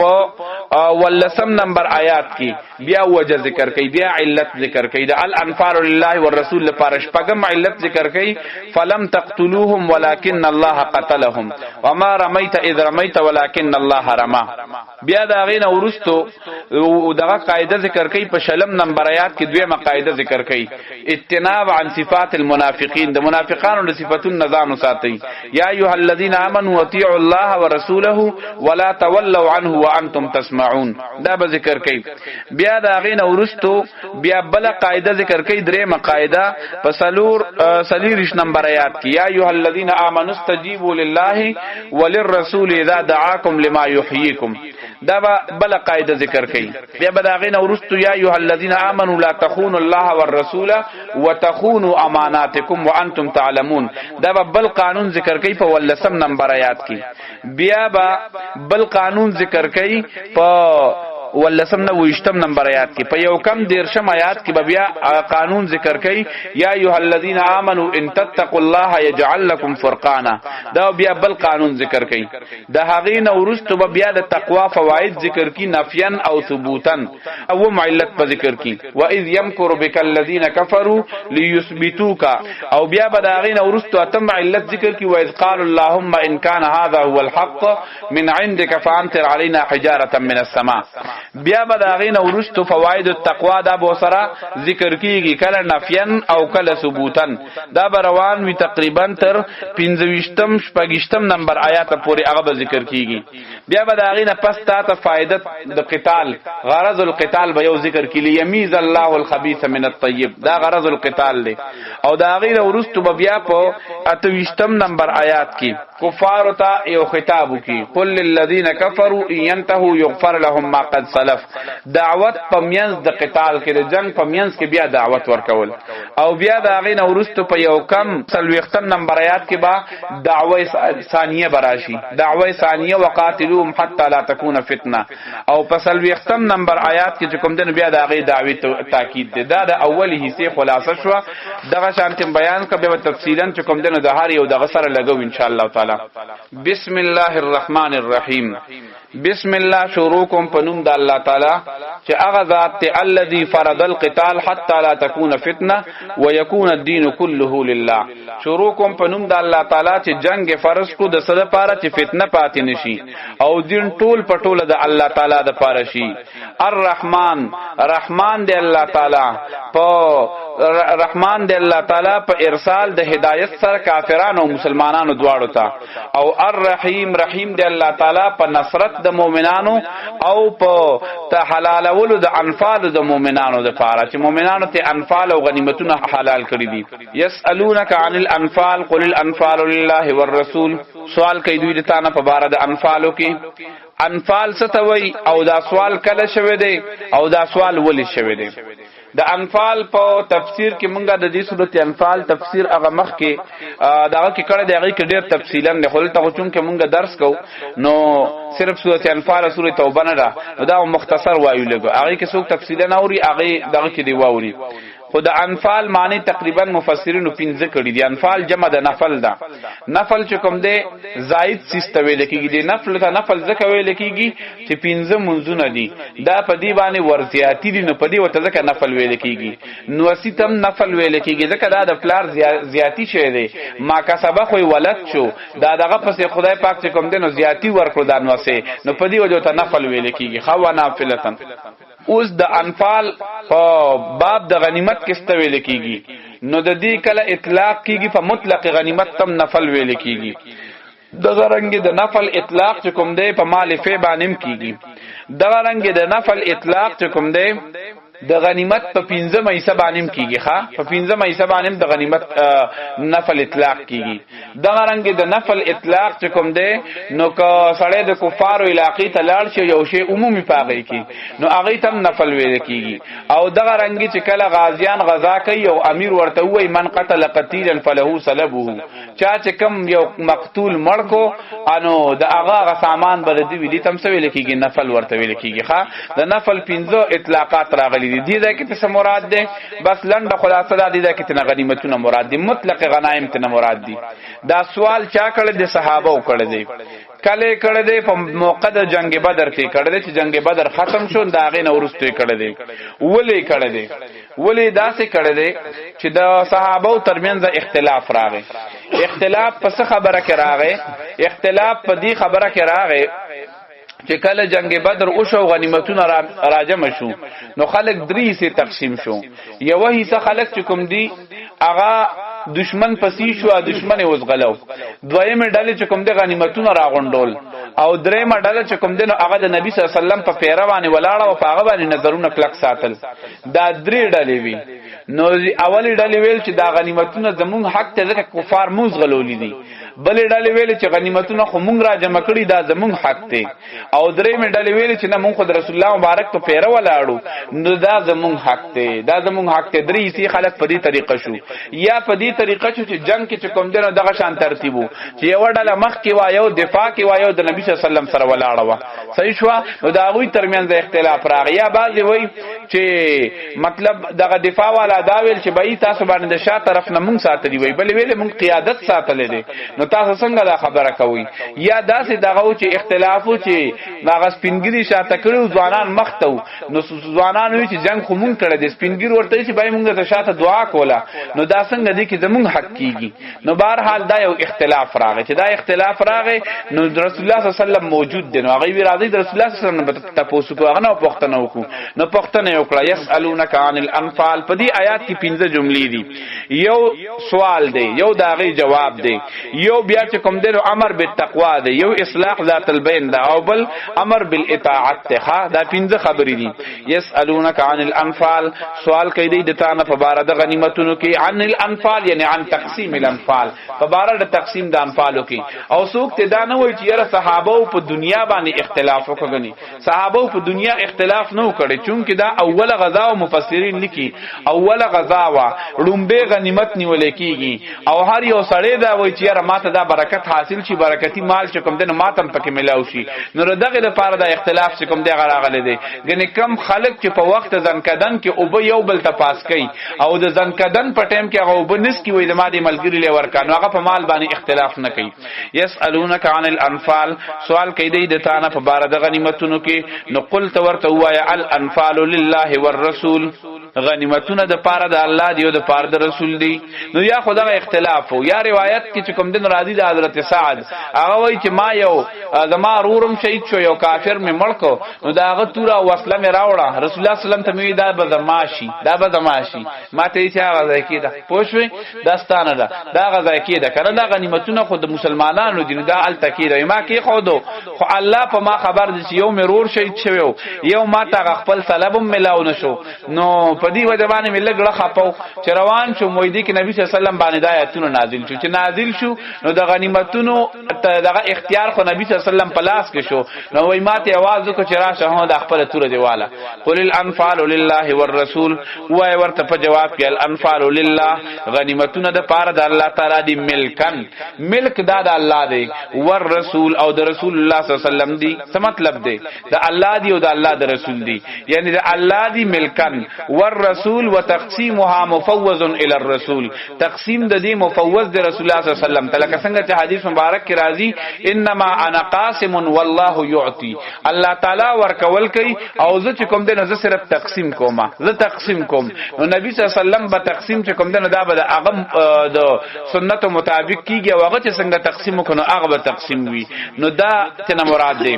په ولسم نمبر آیات کې بیا وجه ذکر کوي، بیا علت ذکر کوي. د الانفال لله والرسول لپاره شپږم علت ذکر کوي، فلم تقتلوهم ولكن الله قتلهم وما رميت اذ رميت ولكن الله رمى. بیا دا غینه ورستو دغه قاعده ذکر کوي په شلم نمبر آیات کې، دویمه قاعده ذکر کوي، اجتناب عن صفات المنافقین، د منافقانو د صفاتونو نظام ساتي. یا ایها الذین آمنوا اطیعوا الله ورسوله ولا تولوا عنه وانتم تسمعون، دا به ذکر کوي. بیا دا غینه ورستو بیا بل قاعده ذکر کوي، درېمه قاعده په سلور سلیریش نمبر آیات کې، یا ایها الذین آمنوا استجیبوا لله وللرسول اذا دعاکم لما یحییکم، دا بل قاعده ذکر کړي. بیا به دا غینه ورستو یا ایها الذین آمنوا لا تخونوا الله والرسول وتخونوا اماناتکم وانتم تعلمون، دا بل قانون ذکر کړي په ولسم نمبر آیات کې. بیا به بل قانون ذکر کړي په ولسم نه ویشتم نمبر آیات کې. په یو کم دیرشم آیات کې به بیا قانون ذکر کړي، یا ایها الذین آمنوا ان تتقوا الله یجعل لكم فرقانا، دا بیا بل قانون ذکر کړي. د هغې نه وروسته به بیا د تقوا فواید ذکر کی، نفیا او ثبوتا، او علت په ذکر کی، و اذ یمکر بک الذین کفروا لیثبتوک. او بیا به د هغې نه وروسته اتم علت ذکر کی، و اذ قال اللهم ان كان هذا هو الحق من عندك فامطر علينا حجاره من السماء. بیا به د هغې نه وروسته فواید التقوا دا به سره ذکر کیږي، کله نفیا او کله ثبوتا. دا به روان وي تقریبا تر 25م شپږشتم نمبر آیات پورې هغه به ذکر کیږي. بیا به د هغې نه پس تا ته فائدت د قتال، غرض القتال به یو ذکر کړي، یمیز الله الخبیث من الطیب، دا غرض القتال دی. او د هغې نه وروسته به بیا په 28م نمبر آیات کې کفار ته یو خطاب وکي، قل للذین کفروا ان ينتهوا یغفر لهم ما قد سلف. دعوت په مینځ د قتال کې، د جنگ په مینځ کې بیا دعوت ورکول. او بیا د هغې نه وروسته په یو کم 40م نمبر آیات کې به دعوه ثانیه براشي، دعوه ثانیه وقاتلوهم حتی لا تکون فتنه. او په 40م نمبر آیات کې چې کوم دن بیا د هغې دعوی تاکید دی. دا د اولی حصے خلاصه شوه، دغه شانتم بیان کړه، بیا تفصیلا چې کوم دن د هر یو دغه سره لګو ان شاء الله تعالی. بسم الله الرحمن الرحیم. بسم الله شروع کوم په نوم د الله تعالی چې هغه ذات ته، الذي فرض القتال حتى لا تكون فتنه ويكون الدين كله لله. شروع کوم په نوم د الله تعالی چې جنگ فرض کو د صد پاره چې فتنه پاتې نشي او دین ټول په ټوله د الله تعالی د پاره شي. الرحمن، رحمان دی الله تعالی، په رحمان دی الله تعالی په ارسال د هدایت سره کافرانو او مسلمانانو دواړو ته. او الرحیم، رحیم دی الله تعالی په نصرت د مؤمنانو او په حلالولو د انفال د مؤمنانو د پاره چې مؤمنانو ته انفال او غنیمتونه حلال کړی دي. یسالونک عن الانفال قل الانفال لله والرسول. سوال کوي دوی د تانه په بار د انفالو کې، انفال څه ته وای او دا سوال کله شوی دی او دا سوال ولې شوی دی؟ د انفال په تفسیر کې مونږه د دې سورته انفال تفسیر هغه مخ کې دغه کې کړه دی، هغه کې ډیر تفصیلا نه خپل ته چون کې مونږه درس کو نو صرف سورته انفال سورته توبه نه ده، دا مختصر وایو لګو، هغه کې څوک تفصیلا اوري هغه دغه کې دی واوري. خو د انفال معنی تقریبا مفسرینو پنځه کړي دي. انفال جمع د نفل ده، نفل چې کوم دی زائد سیس ته ویل کیږي. د نفل ته نفل ځکه ویل کیږي چې پنځه منځونه دي، دا په دی باندې ورزیاتی دي، نو په دی وته ځکه نفل ویل کیږي. نو سیتم نفل ویل کیږي ځکه دا د پلار زیاتی شوی دی، ما کسبه خو ولد شو، دا دغه پسې خدای پاک چې کوم دی نو زیاتی ورکړو دا نو سه، نو په دی وجه ته نفل ویل کیږي. خو نافلتن. اوس د انفال په باب د غنیمت کې ست ویل کیږي، نو د دې کله اطلاق کیږي په مطلق غنیمت تم نفل ویل کیږي. دغه رنګ د نفل اطلاق چې کوم دی په مال فی باندې کیږي. دغه رنګ د نفل اطلاق چې کوم دی د غنیمت په پنځمه حصہ باندې کیږي، ښا په پنځمه حصہ باندې د غنیمت نفل اطلاق کیږي. دغه رنګ د نفل اطلاق چې کوم دی نو که سړی د کفارو علاقې ته لاړ شي یو شی عمومي پاغي کی نو هغه تم نفل ویل کیږي. او دغه رنګ چې کله غازیان غزا کوي او امیر ورته وای من قتل قتیلا فله سلبه، چا چې کم یو مقتول مړ کو انو د هغه غ سامان بر دی ویلی تم څه ویل کیږي، نفل ورته ویل کیږي. ښا د نفل پنځه اطلاقات راغلي دي. دې ځای کې څه مراد ده؟ بس لنډه خلاصه ده، دې ځای کې تنه غنیمتونه مراد دي، مطلق غنایم تنه مراد دي. دا سوال چا کړی دی؟ صحابه کړی دی. کله کړه دی په موقع د جنگ بدر کې کړه دی چې جنگ بدر ختم شو، دا غې نه ورسته کړه دی. ولې کړه دی؟ ولې داسې کړه دی چې د صحابه ترمنځ اختلاف راغی. اختلاف په څه خبره کې راغی؟ اختلاف په دې خبره کې راغی چې کله جنگ بدر او شو، غنیمتونه راجم شو، نو خلک درې حصے تقسیم شو. یو حصہ خلک چې کوم دی هغه دشمن پسې شو، دشمن یې وزغلو. دویمه ډله چې کوم دی غنیمتونه راغونډول، او درېمه ډله چې کوم دی نو هغه د نبی صلی الله علیه وسلم په پیره باندې ولاړه او په هغه باندې نظرونه کلک ساتل. دا درې ډلې وي. نو اولی ډلې ویل چې دا غنیمتونه زمونږ حق ته، ځکه کفار مونږ زغلولې دي. بلې ډلې ویل چې غنیمتونه خو مونږ را جمع کړي، دا زمونږ حق دی. او درې ډلې ویل چې نه، مونږ خو د رسول الله مبارک په پیره ولاړو، نو دا زمونږ حق دی، دا زمونږ حق دی. درې حصے خلک په دې طریقه شو، یا په دې طریقه شو چې جنگ کې چې کوم دی نو دغه شان ترتیبو چې یو ډله مخ کې وا، یو دفاع کې وا، یو د نبی صلی الله علیه وسلم سره ولاړه وا. صحیح شو؟ نو دا غوی ترمنځ اختلاف راغی. یا بعضی وای چې مطلب دغه دفاع والا دا ویل چې بای تاسو باندې د شا طرف نه مونږ ساتلی وای، بل ویل مونږ قیادت ساتلې دي، نو تاسو څنګه دا خبره کوي؟ یا داسې دغه چې اختلاف و چې هغه سپینګری شاته کړو، ځوانان مخته، نو ځوانان وی چې جنگ خو مونږ کړی دی، سپینګری ورته چې بای مونږ ته شاته دعا کوله، نو دا څنګه دی چې زمونږ حق کیږي؟ نو بهر حال دا یو اختلاف راغی. چې دا اختلاف راغی نو رسول الله صلی الله علیه وسلم موجود دی، نو هغه وی راځي د رسول الله صلی الله علیه وسلم تاسو کو هغه نو پوښتنه وکړو. نو پوښتنه وکړه، یسالونک عن الانفال. په دې آیات کې پنځه جملې دي. یو سوال دی، یو داغي جواب دی، یو بیا چې کوم دی امر بالتقوا دی، یو اصلاح ذات البین دا، او بل امر بالاطاعت ته. دا پنځه خبرې دي. یسالونک عن الانفال، سوال کوي دی د تانه په بار د غنیمتونو کې. عن الانفال یعنی عن تقسیم الانفال، په بار د تقسیم د انفالو کې. او څوک ته دا نه وایي چې یاره صحابه په دنیا باندې اختلاف وکړي. صحابه په دنیا اختلاف نه وکړي، چونکه دا اوله غزا او مفسرین لیکي اوله غزا وا، لومبه غنیمت نیول کیږي، او هر یو سړی دا وایي چې یاره ماته دا برکت حاصل شي، برکتی مال چې کوم دی نو ماتم پکې ملاو شي. نو دغه لپاره دا اختلاف چې کوم دی راغلی دی. ګنې کم خلک چې په وخت ځنکدن کې او به یو بل ته پاس کوي او د ځنکدن په ټیم کې هغه وبنس کی وای زما د ملګری لور کانو، هغه په مال باندې اختلاف نه کوي. یسالونک عن الانفال، سوال کوي دی د تانه په بار د غنیمتونو کې. نو قلت ورته وایا الانفال لله والرسول، غنیمتونه د پاره د الله دی او د پاره د رسول دی. نو یا خدغه اختلاف یا روایت کې چې کوم دین راضی د حضرت سعد، هغه وای چې ما یو زما رورم شهید شو، یو کافر می مړ کو، نو دا هغه توره وسله می راوړه، رسول الله صلی الله علیه وسلم ته می دا به زماشي، دا به زماشي. ما ته یې هغه ځای کې ده پوښوي دا ستانه ده، دا هغه ځای کې ده کنه، دا غنیمتونه خو د مسلمانانو دي، دا ال تکي ده. ما کې خو دو خو الله په ما خبر دي چې یو می رور شهید شوی، یو ما ته خپل سلب ملاو نشو، نو په دې وجه باندې مې لږ خپو چې روان شو. مویدی کې نبی صلی الله علیه وسلم باندې د آیاتونو نازل شو. چې نازل شو نو د غنیمتونو دغه اختیار خو نبی صلی الله علیه وسلم په لاس کې شو. نو وای ماته आवाज وکړ چې راشه هو د خپل تور دیواله. قل الانفال لله والرسول، وای ورته په جواب کې الانفال لله، غنیمتونه د پاره د الله تعالی دی، ملکن ملک دا د الله دی، والرسول او د رسول الله صلی الله علیه وسلم دی. څه مطلب دی؟ د الله دی او د الله د رسول دی، یعنی د الله دی ملکن والرسول وتقسیمها مفوض الى الرسول، تقسیم د دې مفوض د رسول الله صلی الله علیه وسلم ته. لکه څنګه چې حدیث مبارک کې راځي انما انا قاسم والله يعطي، الله تعالی ورکول کوي او زه چې کوم دی زه صرف تقسیم کوم، زه تقسیم کوم. نو نبی صلی الله علیه وسلم به تقسیم چې کوم دی دا به هغه د سنت مطابق کیږي، او هغه چې څنګه تقسیم وکړو هغه به تقسیم وي. نو دا تنه مراد دی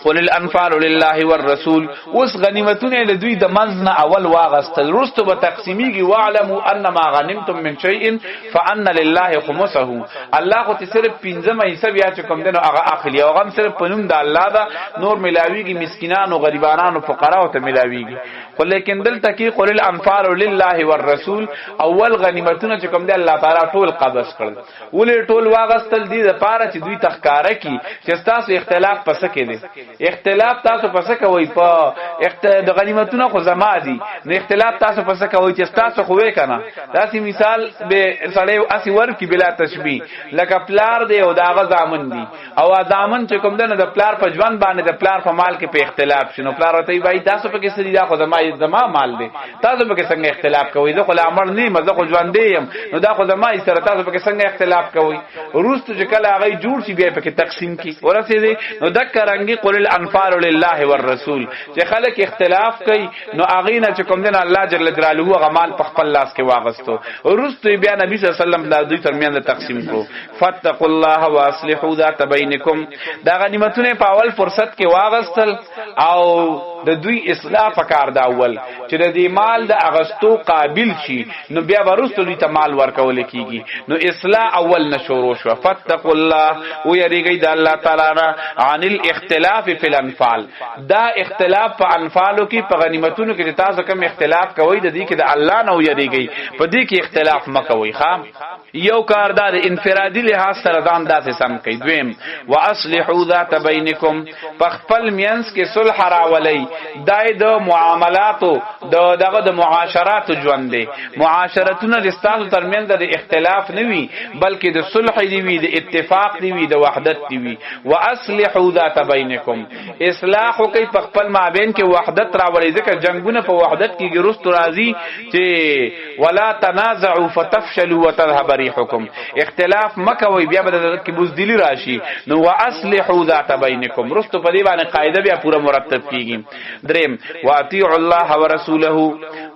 قل الانفال لله والرسول. اوس غنیمتونه له دوی د منځ نه اول واغستل، وروسته به تقسیمیږي. واعلموا انما غنمتم من شیء فان لله خمسه، الله خو ته صرف پنځمه حصہ بیا چې کوم دنو هغه اخلي، او غم صرف په نوم د الله دا نور ملاویږي مسکینانو غریبانو فقراو ته ملاویږي. خو لیکن دلته کې قل الانفال لله والرسول، اول غنیمتونه چې کوم دی الله تعالی ټول قبض کړل. ولې ټول واغستل؟ دي د پاره چې دوی تخکاره کی چې تاسو اختلاف پس کې دي، اختلاف تاسو پس کوي په د غنیمتونه خو زما دي، نو اختلاف اختلاف تاسو پس کوي چې تاسو خو وې کنه. داسې مثال به سړی اسی ور کی بلا تشبیه، لکه پلار دی او داغه زامن دی، او زامن چې کوم دنه د پلار په ژوند باندې د پلار په مال کې په اختلاف شنو، پلار ورته وایي تاسو په کې سړي دا خو زما مال دی، تاسو په کې څنګه اختلاف کوئ؟ زه خو لا مړ نه یم، زه خو ژوند دی یم، نو دا خو زما سره تاسو په کې څنګه اختلاف کوئ؟ وروسته چې کله هغه جوړ شي بیا په کې تقسیم کی ورسېدي. نو دک رنګي قل الانفال لله والرسول چې خلک اختلاف کوي نو هغه نه چې کوم دین الله جل جلاله هغه مال په خپل لاس کې واغستو، وروسته بیا نبی صلی الله علیه وسلم دا دوی ترمنځ تقسیم کړو. فتقوا الله واصلحوا ذات بینکم، دا غنیمتونه په اول فرصت کې واغستل او د دوی اصلاح پکار دا اول چې د دې مال د اغستو قابل شي، نو بیا ورستو دوی ته مال ورکول کیږي. نو اصلاح اول نشورو شو. فتقوا الله او یریږي د الله تعالی نه عن الاختلاف فی الانفال، دا اختلاف په انفالو کې په غنیمتونو کې تاسو کوم اختلاف کوئ د دې کې د الله نه ویریږي، په دې کې اختلاف مکوئ. خام یو کاردار انفرادي لحاظ سره ځان داسې سم کوي. دویم واصلحوا ذات بینکم، په خپل مینس کې صلح راولئ. دای د معاملاتو د دغه د معاشراتو ژوند دی، معاشرتونه د ستاسو ترمنځ د اختلاف نه وي بلکې د صلح دی وي، د اتفاق دی وي، د وحدت دی وي. واصلحوا ذات بینکم، اصلاح کوي په خپل مابین کې وحدت راولئ، ځکه جنگونه په وحدت کې ګرست راځي چې ولا تنازعوا فتفشلوا وتذهب ريحكم، اختلاف مکوئ بیا به کې بوزدلی راشي. نو واصلحوا ذات بینکم رستو په دې باندې قاعده بیا پوره مرتب کیږي. دریم واطیعوا الله ورسوله،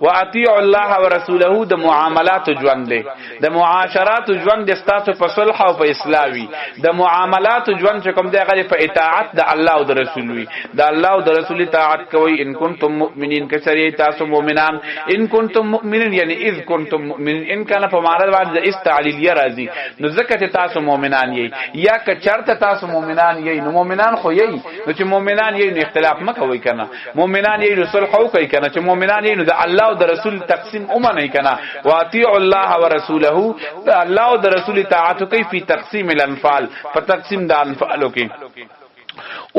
واطیعوا الله ورسوله د معاملات ژوند دی، د معاشرات ژوند د ستاسو په صلح او په اصلاح وي. د معاملات ژوند چې کوم دی هغه په اطاعت د الله او د رسول وي، د الله او د رسول اطاعت کوي. ان کنتم مؤمنین، کچری تاسو مؤمنان، ان کنتم مؤمنین یعنی اذ کنتم مؤمنین، ان کان په معنا باندې د استعلیلیه راځي، نو ځکه چې تاسو مؤمنان یې یا که چرته تاسو مؤمنان یې، نو مؤمنان خو یې، نو چې مؤمنان یې نو اختلاف مکوئ کنه، مؤمنان یې نو صلح کوي کنه، چې مؤمنان یې نو د الله او د رسول تقسیم اومنه کنه. واطیعوا الله ورسوله، د الله او د رسول اطاعت کوي فی تقسیم الانفال، په تقسیم د انفالو کې.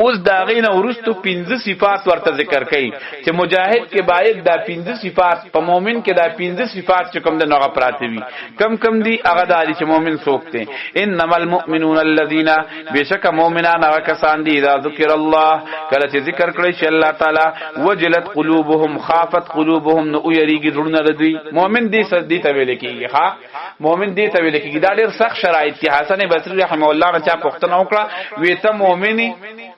اوس دا غینه ورستو پنځه صفات ورته ذکر کړي چې مجاهد کې باید دا پنځه صفات، په مؤمن کې دا پنځه صفات چې کوم د نوغه پراته وي، کم کم دي هغه داري چې مؤمن څوک دي. انما المؤمنون الذين، بشک مؤمنان هغه کسان دي، اذا ذکر الله، کله چې ذکر کړي شي الله تعالی، وجلت قلوبهم خافت قلوبهم، نو یریږي زړونه د دوی. مؤمن دي دي ته ویل کیږي، ها مؤمن دي ته ویل کیږي. دا ډیر سخت شرایط دي. حسن بصری رحمه الله نه چا پوښتنه وکړه وی ته مؤمنی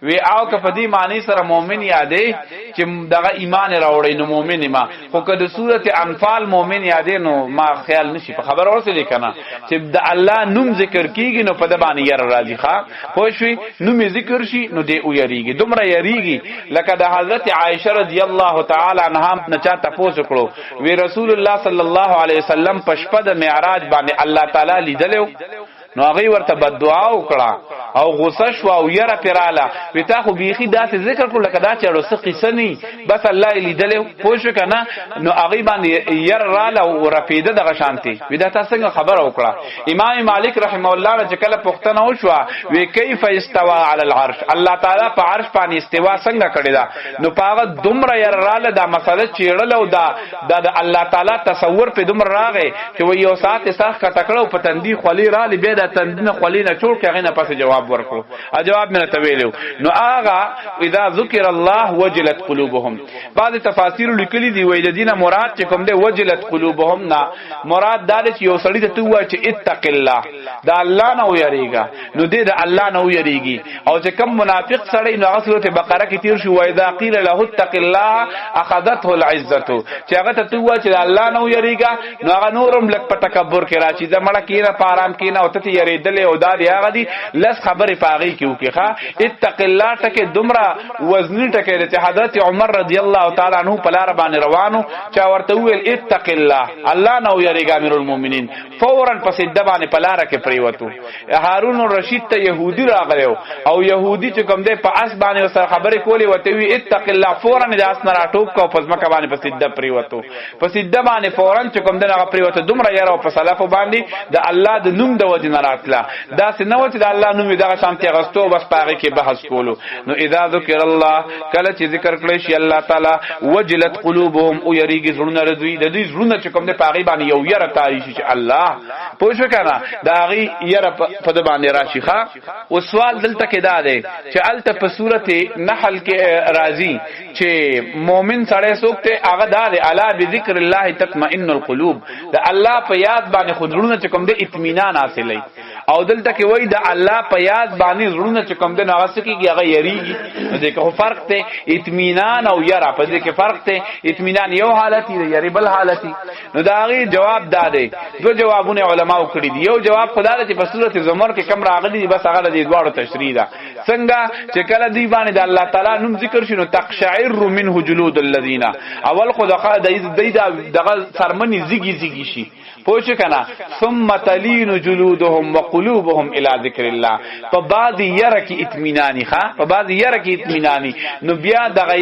وی او که په دې معنی سره مؤمن یادې چې دغه ایمان راوړی نو مؤمن ما، خو که د سورته انفال مؤمن یادې نو ما خیال نشي په خبر ورسېدې کنه چې د الله نوم ذکر کیږي نو په د باندې ير راځي. ښا پوه شوي، نوم ذکر شي نو دې او یریږي، دومره یریږي لکه د حضرت عائشه رضی الله تعالی عنها نه چا تاسو کړو وی رسول الله صلی الله علیه وسلم په شپه د معراج باندې الله تعالی لیدلو، نو هغه ورته بدعا وکړه او غوسه شو او یره پراله وی تا خو بیخی داسې ذکر کړو لکه دا چې څه قصه نه، بس الله یې لیدلې پوه شو کنه. نو هغه باندې ير راله او رپیده دغه شانتي وی دا تاسو څنګه خبره وکړه. امام مالک رحمه الله چې کله پوښتنه وشوه وی کیف استوا علی العرش، الله تعالی په عرش باندې استوا څنګه کړی دا، نو پاغه دومره ير راله دا مسله چیړل او دا د الله تعالی تصور په دومره راغی چې وی یو ساعت سرخ کا تکړه په تندی خلی را لی بیا د تندی نه خلی نه چور کغه نه پس جواب ورکړو، ا جواب مې ته ویلو. نو آغا اذا ذکر الله وجلت قلوبهم، بعض تفاسیر لیکلي دی وی د دینه مراد چې کوم دی وجلت قلوبهم نه مراد دا دی چې یو سړی ته وای چې اتق الله، دا الله نه ویریږي، نو دې د الله نه ویریږي. او چې کم منافق سړی نو هغه سورته بقره کې تیر شو واذا قیل له اتق الله اخذته العزه، چې هغه ته وای چې الله نه ویریږي نو هغه نورم لک په تکبر کې راشي، زمړه کینه په آرام کینه او ته یریدلې او دا دی هغه دی لس خبرې پاغي کې وکي. ښا اتق الله ټکه دومره وزنی ټکه چې حضرت عمر رضی الله تعالی عنہ په لار باندې روانو چا ورته ویل اتق الله، الله نه ویریږي امیر المؤمنین، فورا په سجده باندې په لار کې پریوتو. هارون الرشید ته يهودي راغلی او يهودي چې کوم دی په اس باندې سره خبرې کولې وته وی اتق الله، فورا د اس نه راټوب کو پس مکه باندې په سجده پریوتو، په سجده باندې فورا چې کوم دی هغه پریوتو. دومره یاره په سلف باندې د الله د نوم د وجه نه راتله. دا څه نه و چې د الله نوم دغه شانتی غستو بس پاره کې بحث کولو. نو اذا ذکر الله، کله چې ذکر کړی شي الله تعالی، وجلت قلوبهم، او یریږي زړونه د دوی، د دوی زړونه چې کوم د پاغي باندې یو یره تاری شي چې الله پوه شو کنه، دا غي یره په د باندې راشي. ښا او سوال دلته کې دا دی چې الته په سورته نحل کې راځي چې مؤمن سړی څوک ته هغه دا دی، الا بذکر الله تطمئن القلوب، د الله په یاد باندې خود زړونه چې کوم د اطمینان حاصلې، او دلته کې وای د الله په یاد باندې زړونه چې کوم د هغه سکیږي، هغه یریږي. نو دې کې فرق ته اطمینان او یرا په دې کې فرق ته، اطمینان یو حالت دی، یری بل حالت. نو دا غي جواب دا دی، دو جوابونه علماو کړی دی. یو جواب خدا چې په سورته زمر کې کم راغلی دی، بس هغه د دواړو تشریح ده. څنګه چې کله دی باندې د الله تعالی نوم ذکر شنو تقشعر منه جلود الذين، اول خو دغه د دې دغه سرمنی زیګي زیګي شي، پوه کنا، ثم تلین جلودهم وقلوبهم الى ذکر الله. په بعض یره کې اطمینانی، ښا په بعض یره کې اطمینانی، نو بیا دغه